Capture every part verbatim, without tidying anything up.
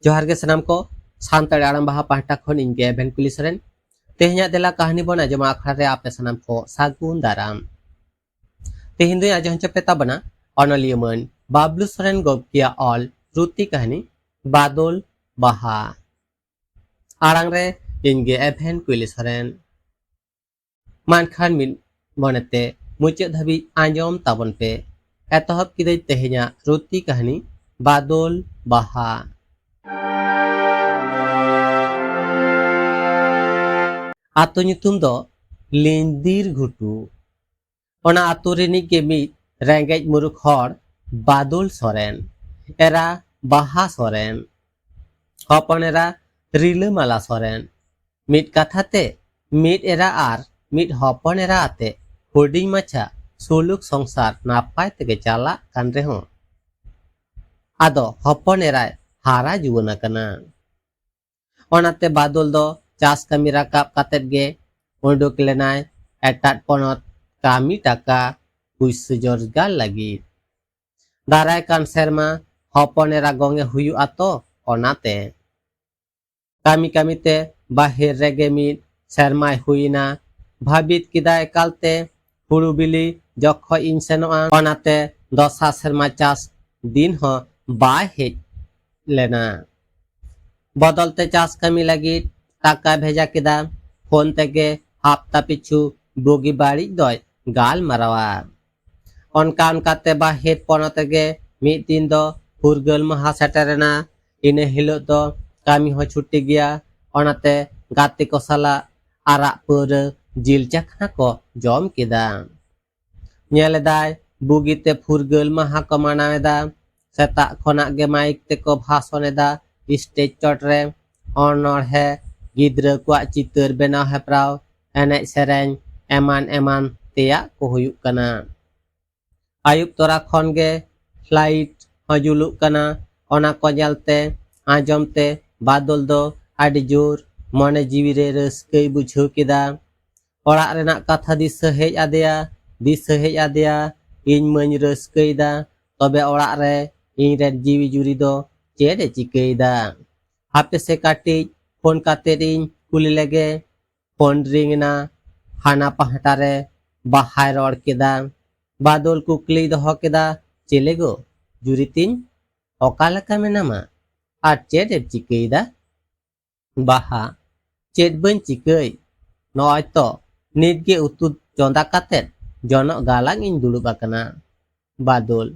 ᱡᱚᱦᱟᱨ ᱜᱮ ᱥᱟᱱᱟᱢ ᱠᱚ᱾ ᱥᱟᱱᱛᱟᱲᱤ ᱟᱲᱟᱝ ᱵᱟᱦᱟ ᱯᱟᱦᱴᱟ ᱠᱷᱚᱱ ᱤᱧ ᱜᱮ ᱮᱵᱷᱮᱱ ᱠᱩᱞᱤ ᱥᱚᱨᱮᱱ᱾ ᱛᱮᱦᱮᱧᱟᱜ ᱫᱮᱞᱟ ᱠᱟᱹᱦᱱᱤ ᱵᱚᱱ ᱟᱸᱡᱚᱢᱟ ᱟᱠᱷᱲᱟ ᱨᱮ ᱟᱯᱮ ᱥᱟᱱᱟᱢ ᱠᱚ ᱥᱟᱹᱜᱩᱱ ᱫᱟᱨᱟᱢ᱾ ᱛᱮᱦᱮᱧ ᱫᱚᱧ ᱟᱸᱡᱚᱢ ᱦᱚᱪᱚ ᱯᱮ ᱛᱟᱵᱚᱱᱟ ᱚᱱᱚᱞᱤᱭᱟᱹ ᱢᱟᱹᱱ ᱵᱟᱵᱞᱩ ᱥᱚᱨᱮᱱ ᱜᱚᱢᱠᱮᱭᱟᱜ ᱚᱞ ᱨᱩᱛᱤ ᱠᱟᱹᱦᱱᱤ ᱵᱟᱫᱚᱞ ᱵᱟᱦᱟ᱾ ᱟᱲᱟᱝ ᱨᱮ ᱤᱧ ᱜᱮ ᱮᱵᱷᱮᱱ ᱠᱩᱭᱞᱤ ᱥᱚᱨᱮᱱ᱾ ᱢᱟ ᱮᱱᱠᱷᱟᱱ ᱢᱤᱫ ᱢᱚᱱᱮᱛᱮ ᱢᱩᱪᱟᱹᱫ ᱫᱷᱟᱹᱵᱤᱡ ᱟᱸᱡᱚᱢ ᱛᱟᱵᱚᱱ ᱯᱮ᱾ ᱮᱛᱚᱦᱚᱵ ᱠᱤᱫᱟᱹᱧ ᱛᱮᱦᱮᱧᱟᱜ ᱨᱩᱛᱤ ᱠᱟᱹᱦᱱᱤ ᱵᱟᱫᱚᱞ ᱵᱟᱦᱟ᱾ ᱟᱛᱳ ᱧᱩᱛᱩᱢ ᱫᱚ ᱞᱤᱧᱫᱤᱨ ᱜᱷᱩᱴᱩ᱾ ᱚᱱᱟ ᱟᱛᱳ ᱨᱤᱱᱤᱡ ᱜᱮ ᱢᱤᱫ ᱨᱮᱸᱜᱮᱡ ᱢᱩᱨᱩᱠ ᱦᱚᱲ ᱵᱟᱫᱚᱞ ᱥᱚᱨᱮᱱ, ᱮᱨᱟ ᱵᱟᱦᱟ ᱥᱚᱨᱮᱱ, ᱦᱚᱯᱚᱱ ᱮᱨᱟ ᱨᱤᱞᱟᱹᱢᱟᱞᱟ ᱥᱚᱨᱮᱱ᱾ ᱢᱤᱫ ᱠᱟᱛᱷᱟ ᱛᱮ, ᱢᱤᱫ ᱮᱨᱟ ᱟᱨ ᱢᱤᱫ ᱦᱚᱯᱚᱱ ᱮᱨᱟ ᱟᱛᱮ ᱦᱩᱰᱤᱧ ᱢᱟᱪᱷᱟ ᱥᱩᱞᱩᱠ ᱥᱚᱝᱥᱟᱨ ᱱᱟᱯᱟᱭ ᱛᱮᱜᱮ ᱪᱟᱞᱟᱜ ᱠᱟᱱ ᱨᱮᱦᱚᱸ, ᱟᱫᱚ ᱦᱚᱯᱚᱱ ᱮᱨᱟᱭ ᱦᱟᱨᱟ ᱡᱩᱣᱟᱹᱱ ᱟᱠᱟᱱᱟ᱾ ᱚᱱᱟᱛᱮ ᱵᱟᱫᱚᱞ ᱫᱚ ᱪᱟᱥ ᱠᱟᱹᱢᱤ ᱨᱟᱠᱟᱵ ᱠᱟᱛᱮᱫ ᱜᱮ ᱩᱰᱩᱠ ᱞᱮᱱᱟᱭ ᱮᱴᱟᱜ ᱯᱚᱱᱚᱛ ᱠᱟᱹᱢᱤ ᱴᱟᱠᱟ ᱯᱩᱭᱥᱟᱹ ᱨᱚᱡᱽᱜᱟᱨ ᱞᱟᱹᱜᱤᱫ᱾ ᱫᱟᱨᱟᱭ ᱠᱟᱱ ᱥᱮᱨᱢᱟ ᱦᱚᱯᱚᱱ ᱮᱨᱟ ᱜᱚᱝᱮ ᱦᱩᱭᱩᱜᱼᱟ ᱛᱚ, ᱚᱱᱟᱛᱮ᱾ ᱠᱟᱹᱢᱤ ᱠᱟᱹᱢᱤ ᱛᱮ ᱵᱟᱦᱮᱨ ᱨᱮᱜᱮ ᱢᱤᱫ ᱥᱮᱨᱢᱟᱭ ᱦᱩᱭᱮᱱᱟ᱾ ᱵᱷᱟᱹᱵᱤᱛ ᱠᱮᱫᱟᱭ ᱮᱠᱟᱞᱛᱮ ᱦᱩᱲᱩ ᱵᱤᱞᱤ ᱡᱚᱠᱷᱚᱡ ᱤᱧ ᱥᱮᱱᱚᱜᱼᱟ᱾ ᱚᱱᱟᱛᱮ ᱫᱚᱥᱟᱨ ᱥᱮᱨᱢᱟ ᱪᱟᱥ ᱫᱤᱱ ᱦᱚᱸ ᱵᱟᱭ ᱦᱮᱡ ᱞᱮᱱᱟ᱾ ᱵᱚᱫᱚᱞ ᱛᱮ ᱪᱟᱥ ᱠᱟᱹᱢᱤ ᱞᱟᱹᱜᱤᱫ ᱴᱟᱠᱟ ᱵᱷᱮᱡᱟ ᱠᱮᱫᱟ᱾ ᱯᱷᱳᱱ ᱛᱮᱜᱮ ᱦᱟᱯᱛᱟ ᱯᱤᱪᱷᱩ ᱵᱩᱜᱤ ᱵᱟᱹᱲᱤᱡ ᱫᱚᱭ ᱜᱟᱞᱢᱟᱨᱟᱣᱟ᱾ ᱚᱱᱠᱟ ᱚᱱᱠᱟᱛᱮ ᱵᱟᱦᱮᱨ ᱯᱚᱱᱚᱛ ᱨᱮᱜᱮ ᱢᱤᱫ ᱫᱤᱱ ᱫᱚ ᱯᱷᱩᱨᱜᱟᱹᱞ ᱢᱟᱦᱟ ᱥᱮᱴᱮᱨᱮᱱᱟ᱾ ᱤᱱᱟᱹ ᱦᱤᱞᱳᱜ ᱫᱚ ᱠᱟᱹᱢᱤ ᱦᱚᱸ ᱪᱷᱩᱴᱤ ᱜᱮᱭᱟ᱾ ᱚᱱᱟᱛᱮ ᱜᱟᱛᱮ ᱠᱚ ᱥᱟᱞᱟᱜ ᱟᱨᱟᱜ ᱯᱟᱹᱣᱨᱟᱹ ᱡᱤᱞ ᱪᱟᱠᱷᱱᱟ ᱠᱚ ᱡᱚᱢ ᱠᱮᱫᱟ᱾ ᱧᱮᱞ ᱮᱫᱟᱭ ᱵᱩᱜᱤᱛᱮ ᱯᱷᱩᱨᱜᱟᱹᱞ ᱢᱟᱦᱟ ᱠᱚ ᱢᱟᱱᱟᱣ ᱮᱫᱟ᱾ ᱥᱮᱛᱟᱜ ᱠᱷᱚᱱᱟᱜ ᱜᱮ ᱢᱟᱭᱤᱠ ᱛᱮᱠᱚ ᱵᱷᱟᱥᱚᱱ ᱮᱫᱟ, ᱥᱴᱮᱡ ᱪᱚᱴ ᱨᱮ ᱚᱱᱚᱬᱦᱮ, ᱜᱤᱫᱽᱨᱟᱹ ᱠᱚᱣᱟᱜ ᱪᱤᱛᱟᱹᱨ ᱵᱮᱱᱟᱣ ᱦᱮᱯᱨᱟᱣ, ᱮᱱᱮᱡ ᱥᱮᱨᱮᱧ ᱮᱢᱟᱱ ᱮᱢᱟᱱ ᱛᱮᱭᱟᱜ ᱠᱚ ᱦᱩᱭᱩᱜ ᱠᱟᱱᱟ᱾ ᱟᱹᱭᱩᱵ ᱛᱚᱨᱟ ᱠᱷᱚᱱ ᱜᱮ ᱞᱟᱭᱤᱴ ᱦᱚᱸ ᱡᱩᱞᱩᱜ ᱠᱟᱱᱟ᱾ ᱚᱱᱟ ᱠᱚ ᱧᱮᱞᱛᱮ ᱟᱸᱡᱚᱢ ᱛᱮ ᱵᱟᱫᱚᱞ ᱫᱚ ᱟᱹᱰᱤ ᱡᱳᱨ ᱢᱚᱱᱮ ᱡᱤᱣᱤ ᱨᱮ ᱨᱟᱹᱥᱠᱟᱹᱭ ᱵᱩᱡᱷᱟᱹᱣ ᱠᱮᱫᱟ᱾ ᱚᱲᱟᱜ ᱨᱮᱱᱟᱜ ᱠᱟᱛᱷᱟ ᱫᱤᱥᱟᱹ ᱦᱮᱡ ᱟᱫᱮᱭᱟ, ᱫᱤᱥᱟᱹ ᱦᱮᱡ ᱟᱫᱮᱭᱟ, ᱤᱧ ᱢᱟᱹᱧ ᱨᱟᱹᱥᱠᱟᱹᱭᱮᱫᱟ, ᱛᱚᱵᱮ ᱚᱲᱟᱜ ᱨᱮ ᱤᱧ ᱨᱮᱱ ᱡᱤᱣᱤ ᱡᱩᱨᱤ ᱫᱚ ᱪᱮᱫ ᱮ ᱪᱤᱠᱟᱹᱭᱮᱫᱟ? ᱦᱟᱯᱮ ᱥᱮ ᱠᱟᱹᱴᱤᱡ ᱯᱷᱳᱱ ᱠᱟᱛᱮᱫ ᱤᱧ ᱠᱩᱞᱤ ᱞᱮᱜᱮ᱾ ᱯᱷᱳᱱ ᱨᱤᱝ ᱮᱱᱟ᱾ ᱦᱟᱱᱟ ᱯᱟᱦᱴᱟ ᱨᱮ ᱵᱟᱦᱟᱭ ᱨᱚᱲ ᱠᱮᱫᱟ᱾ ᱵᱟᱫᱚᱞ ᱠᱩᱠᱞᱤᱭ ᱫᱚᱦᱚ ᱠᱮᱫᱟ, ᱪᱮᱞᱮ ᱜᱳ, ᱡᱩᱨᱤ ᱛᱤᱧ, ᱚᱠᱟ ᱞᱮᱠᱟ ᱢᱮᱱᱟᱢᱟ? ᱟᱨ ᱪᱮᱫ ᱮᱢ ᱪᱤᱠᱟᱹᱭᱮᱫᱟ? ᱵᱟᱦᱟ, ᱪᱮᱫ ᱵᱟᱹᱧ ᱪᱤᱠᱟᱹᱭ, ᱱᱚᱜᱼᱚᱭ ᱛᱚ ᱱᱤᱛ ᱜᱮ ᱩᱛᱩ ᱪᱚᱸᱫᱟ ᱠᱟᱛᱮᱫ ᱡᱚᱱᱚᱜ ᱜᱟᱞᱟᱝ ᱤᱧ ᱫᱩᱲᱩᱵ ᱟᱠᱟᱱᱟ᱾ ᱵᱟᱫᱚᱞ,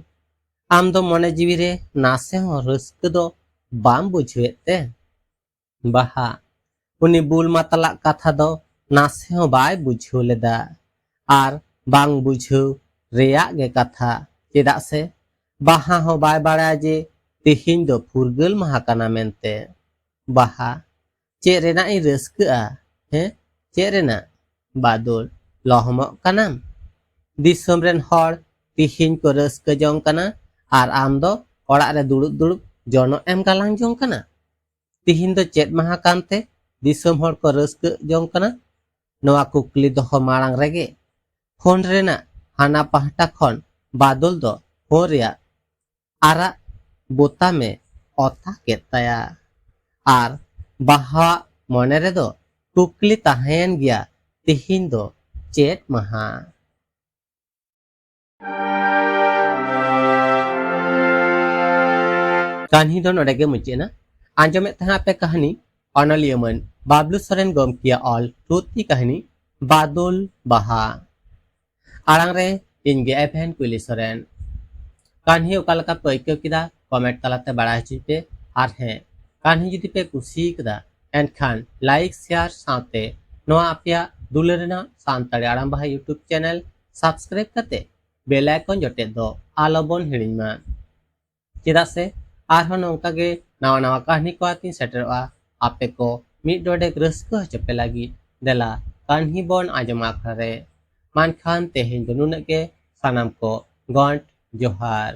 ᱟᱢ ᱫᱚ ᱢᱚᱱᱮ ᱡᱤᱣᱤ ᱨᱮ ᱱᱟᱥᱮ ᱦᱚᱸ ᱨᱟᱹᱥᱠᱟᱹ ᱫᱚ ᱵᱟᱢ ᱵᱩᱡᱷᱟᱹᱣᱮᱫ ᱛᱮ? ᱵᱟᱦᱟ, ᱩᱱᱤ ᱵᱩᱞ ᱢᱟᱛᱟᱞᱟᱜ ᱠᱟᱛᱷᱟ ᱫᱚ ᱱᱟᱥᱮ ᱦᱚᱸ ᱵᱟᱭ ᱵᱩᱡᱷᱟᱹᱣ ᱞᱮᱫᱟ᱾ ᱟᱨ ᱵᱟᱝ ᱵᱩᱡᱷᱟᱹᱣ ᱨᱮᱭᱟᱜ ᱜᱮ ᱠᱟᱛᱷᱟ, ᱪᱮᱫᱟᱜ ᱥᱮ ᱵᱟᱦᱟ ᱦᱚᱸ ᱵᱟᱭ ᱵᱟᱲᱟᱭᱟ ᱡᱮ ᱛᱮᱦᱮᱧ ᱫᱚ ᱯᱷᱩᱨᱜᱟᱹᱞ ᱢᱟᱦᱟ ᱠᱟᱱᱟ ᱢᱮᱱᱛᱮ᱾ ᱵᱟᱦᱟ, ᱪᱮᱫ ᱨᱮᱱᱟᱜ ᱤᱧ ᱨᱟᱹᱥᱠᱟᱹᱜᱼᱟ? ᱦᱮᱸ, ᱪᱮᱫ ᱨᱮᱱᱟᱜ? ᱵᱟᱫᱚᱞ, ᱞᱚᱦᱚᱢᱚᱜ ᱠᱟᱱᱟᱢ? ᱫᱤᱥᱚᱢ ᱨᱮᱱ ᱦᱚᱲ ᱛᱤᱦᱤᱧ ᱠᱚ ᱨᱟᱹᱥᱠᱟᱹ ᱡᱚᱝ ᱠᱟᱱᱟ, ᱟᱨ ᱟᱢ ᱫᱚ ᱚᱲᱟᱜ ᱨᱮ ᱫᱩᱲᱩᱵ ᱫᱩᱲᱩᱵ ᱡᱚᱱᱚᱜ ᱮᱢ ᱜᱟᱞᱟᱝ ᱡᱚᱝ ᱠᱟᱱᱟ? ᱛᱤᱦᱤᱧ ᱫᱚ ᱪᱮᱫ ᱢᱟᱦᱟ ᱠᱟᱱᱛᱮ ᱫᱤᱥᱚᱢ ᱦᱚᱲ ᱠᱚ ᱨᱟᱹᱥᱠᱟᱹ ᱡᱚᱝ ᱠᱟᱱᱟ? ᱱᱚᱣᱟ ᱠᱩᱠᱞᱤ ᱫᱚᱦᱚ ᱢᱟᱲᱟᱝ ᱨᱮᱜᱮ ᱯᱷᱳᱱ ᱨᱮᱱᱟᱜ ᱦᱟᱱᱟ ᱯᱟᱦᱴᱟ ᱠᱷᱚᱱ ᱵᱟᱫᱚᱞ ᱫᱚ ᱯᱷᱳᱱ ᱨᱮᱭᱟᱜ ᱟᱨᱟᱜ ᱵᱳᱛᱟᱢᱮ ᱚᱛᱟ ᱠᱮᱫ ᱛᱟᱭᱟ᱾ ᱟᱨ ᱵᱟᱦᱟᱣᱟᱜ ᱢᱚᱱᱮ ᱨᱮᱫᱚ ᱠᱩᱠᱞᱤ ᱛᱟᱦᱮᱸᱭᱮᱱ ᱜᱮᱭᱟ, ᱛᱤᱦᱤᱧ ᱫᱚ ᱪᱮᱫ ᱢᱟᱦᱟ? ᱠᱟᱹᱦᱱᱤ ᱫᱚ ᱱᱚᱰᱮ ᱜᱮ ᱢᱩᱪᱟᱹᱫ ᱮᱱᱟ᱾ ᱟᱸᱡᱚᱢᱮᱫ ᱛᱟᱦᱮᱸ ᱟᱯᱮ ᱠᱟᱹᱦᱱᱤ ᱚᱱᱚᱞᱤᱭᱟᱹ ᱢᱟᱹᱱ ᱵᱟᱵᱞᱩ ᱥᱚᱨᱮᱱ ᱜᱚᱢᱠᱮᱭᱟᱜ ᱚᱞ ᱛᱩᱛᱤ ᱠᱟᱹᱦᱱᱤ ᱵᱟᱫᱚᱞ ᱵᱟᱦᱟ᱾ ᱟᱲᱟᱝ ᱨᱮ ᱤᱧ ᱜᱮ ᱮᱵᱷᱮᱱ ᱠᱩᱭᱞᱤ ᱥᱚᱨᱮᱱ᱾ ᱠᱟᱹᱦᱱᱤ ᱚᱠᱟ ᱞᱮᱠᱟ ᱯᱮ ᱟᱹᱭᱠᱟᱹᱣ ᱠᱮᱫᱟ, ᱠᱚᱢᱮᱱᱴ ᱛᱟᱞᱟᱛᱮ ᱵᱟᱲᱟᱭ ᱦᱚᱪᱚᱧ ᱯᱮ᱾ ᱟᱨ ᱦᱮᱸ, ᱠᱟᱹᱦᱱᱤ ᱡᱩᱫᱤ ᱯᱮ ᱠᱩᱥᱤ ᱠᱟᱫᱟ, ᱮᱱᱠᱷᱟᱱ ᱞᱟᱭᱤᱠ, ᱥᱮᱭᱟᱨ ᱥᱟᱶᱛᱮ ᱱᱚᱣᱟ ᱟᱯᱮᱭᱟᱜ ᱫᱩᱞᱟᱹᱲ ᱨᱮᱱᱟᱜ ᱥᱟᱱᱛᱟᱲᱤ ᱟᱲᱟᱝ ᱵᱟᱦᱟ YouTube ᱪᱮᱱᱮᱞ ᱥᱟᱵᱥᱠᱨᱟᱭᱤᱵ ᱠᱟᱛᱮ ᱵᱮᱞ ᱟᱭᱠᱚᱱ ᱡᱚᱴᱮᱫ ᱫᱚ ᱟᱞᱚ ᱵᱚᱱ ᱦᱤᱲᱤᱧ ᱢᱟ᱾ ᱪᱮᱫᱟᱜ ᱥᱮ ᱟᱨᱦᱚᱸ ᱱᱚᱝᱠᱟ ᱜᱮ ᱱᱟᱣᱟ ᱱᱟᱣᱟ ᱠᱟᱹᱦᱱᱤ ᱠᱚ ᱟᱛᱤᱧ ᱥᱮᱴᱮᱨᱚᱜᱼᱟ, ᱟᱯᱮ ᱠᱚ ᱢᱤᱫ ᱰᱚᱰᱮᱠ ᱨᱟᱹᱥᱠᱟᱹ ᱦᱚᱪᱚ ᱯᱮ ᱞᱟᱹᱜᱤᱫ᱾ ᱫᱮᱞᱟ ᱠᱟᱹᱦᱱᱤ ᱵᱚᱱ ᱟᱸᱡᱚᱢᱟ ᱟᱠᱷᱲᱟ ᱨᱮ᱾ ᱢᱮᱱᱠᱷᱟᱱ ᱛᱮᱦᱮᱧ ᱫᱚ ᱱᱩᱱᱟᱹᱜ ᱜᱮ᱾ ᱥᱟᱱᱟᱢ ᱠᱚ ᱜᱚᱸᱰ ᱡᱚᱦᱟᱨ᱾